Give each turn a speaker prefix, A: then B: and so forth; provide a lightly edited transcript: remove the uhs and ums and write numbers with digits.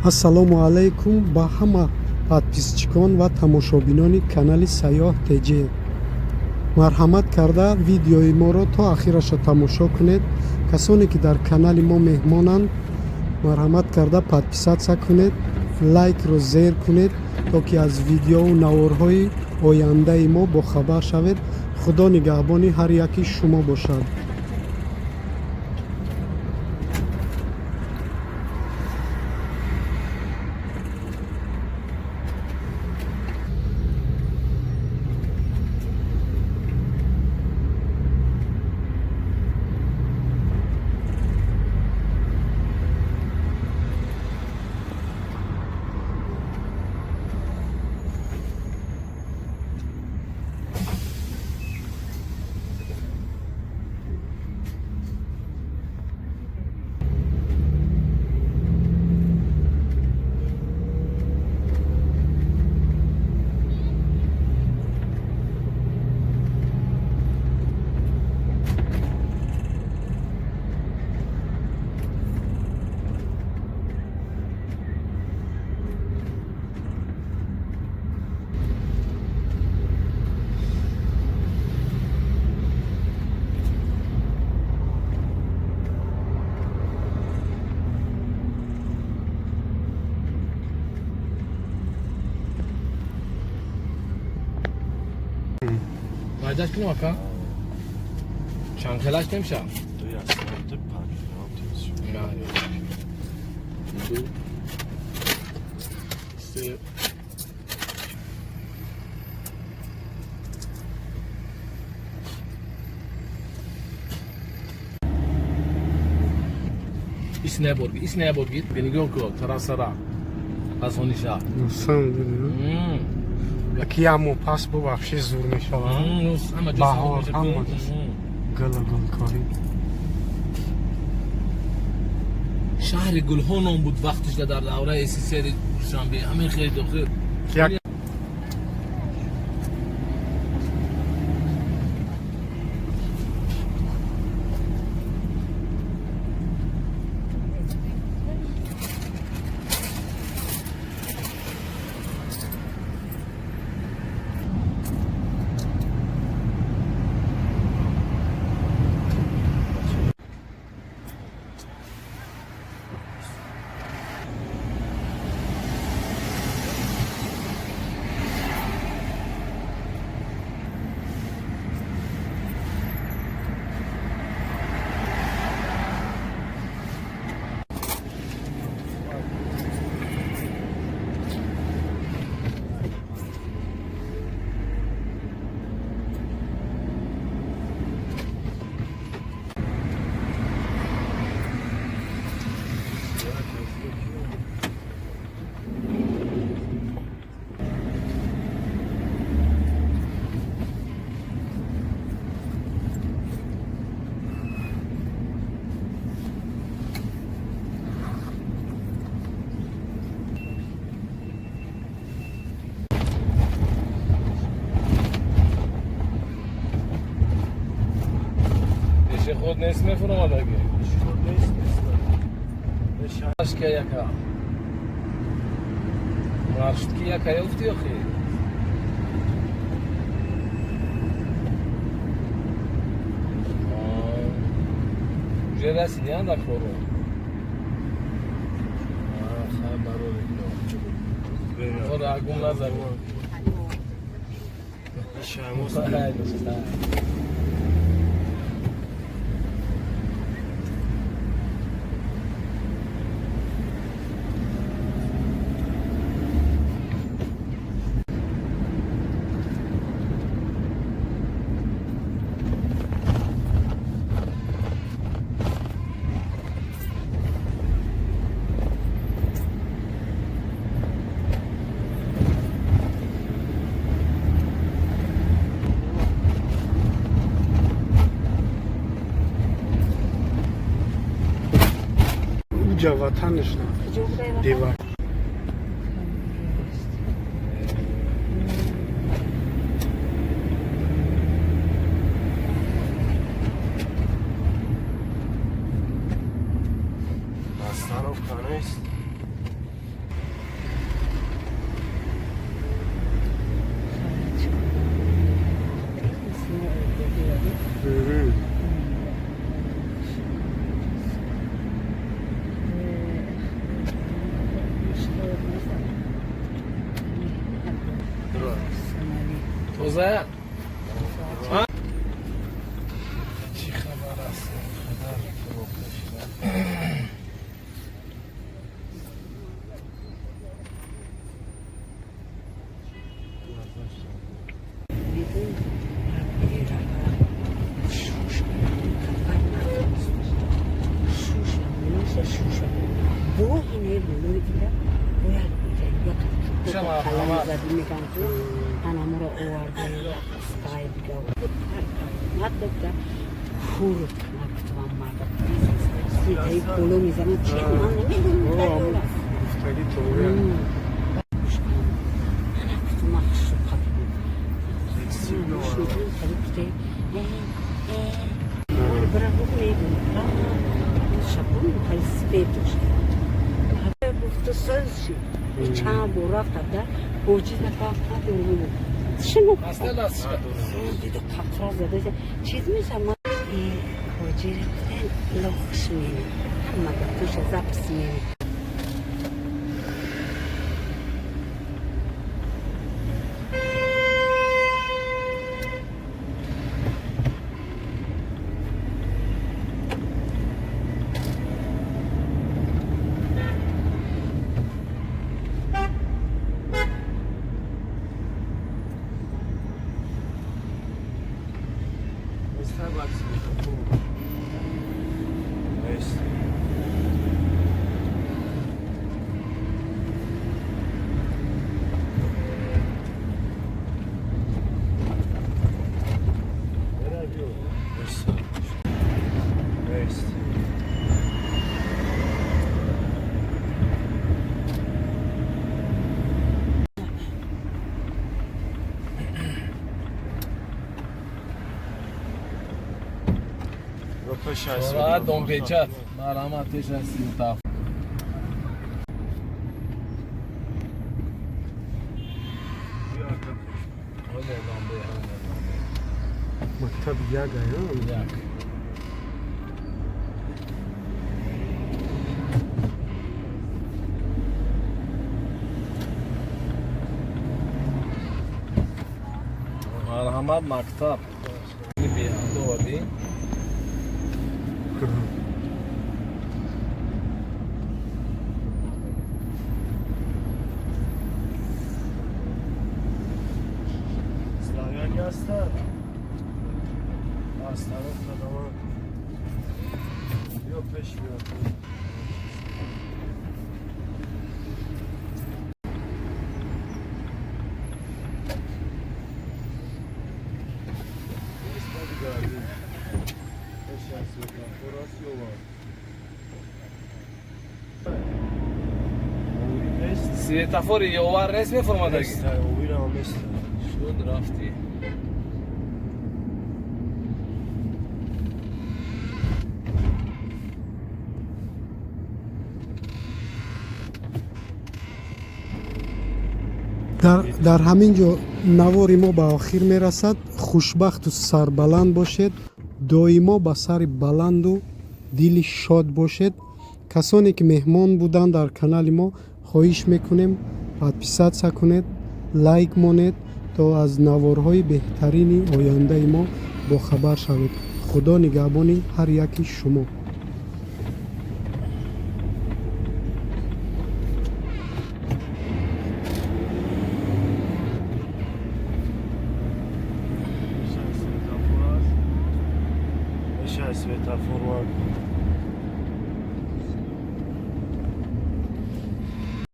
A: Ассалому алайкум ба ҳама подписчикон ва тамошобинони канали Сайёҳ ТЖ. Марҳамат карда видеои моро то ахираша тамошо кунед. Касоне ки дар канали мо меҳмонанд, марҳамат карда подписаться кунед, лайкро зер кунед, то ки аз видеову наворҳои ояндаи мо бохабар шавед. Худо нигаҳбони ҳар яки шумо бошад.
B: Майдаш кунем, ака? Чанд хелаш немша? Ду, се. Ис небор, ис небор гит, нигоҳ кун, тарасара. Аз ҳониша.
A: Ки як моҳ пас бо вообще зур мешавад. Баҳор ҳама гулу гулкорӣ.
B: Шаҳри гулҳо ном буд вақтиш дар давраи СССР Душанбе. Ҳамин хеле дохил.
A: Як
B: Пеши худ нест мефуромадаги. Ки яка. Маршрутки яка ёфти охи? Уже расидиан дар кору. Хай барори. Ора гум назар. Хай, дӯст.
A: Уҷа ватанаш на девар.
C: Остановка нест. Кала мезадӣ, меган ку анамуро оварда стай дига надда кур нагуфтам, марда ситаи боло мезанад, чи ман намедонам.
A: Гуфтагӣ тоғри.
C: Ана гуфтам, ман хушу қабул чанд бор рафтада ҳоҷи шинохтадиду қақра зада чиз мешам. Ҳоҷиро гуфтем, лохш менем, ҳама гапоша запис менем.
B: Дом печат, марҳамат, пеш аз сиюта.
A: Мактаб як ая.
B: Як. Марҳамат, мактаб беандовади.
D: Славяне ҳастанд, аз тараф қадама ё пеш биёд. Пеш аз светофор аст ё ва?
B: Светофори Ёвар нест, мефурмадаги.
D: Овирам нест.
B: Шуд, рафтӣ.
A: Дар ҳамин ҷо навори мо ба охир мерасад. Хушбахту сарбаланд бошед, доимо ба сари баланду дили шод бошед. Касоне ки меҳмон буданд дар канали мо, хоҳиш мекунем, подписаться кунед, лайк монед, то аз наворҳои беҳтарини ояндаи мо бохабар шавед. Худо нигаҳбони ҳар яки шумо.
D: Пеш аз светофор.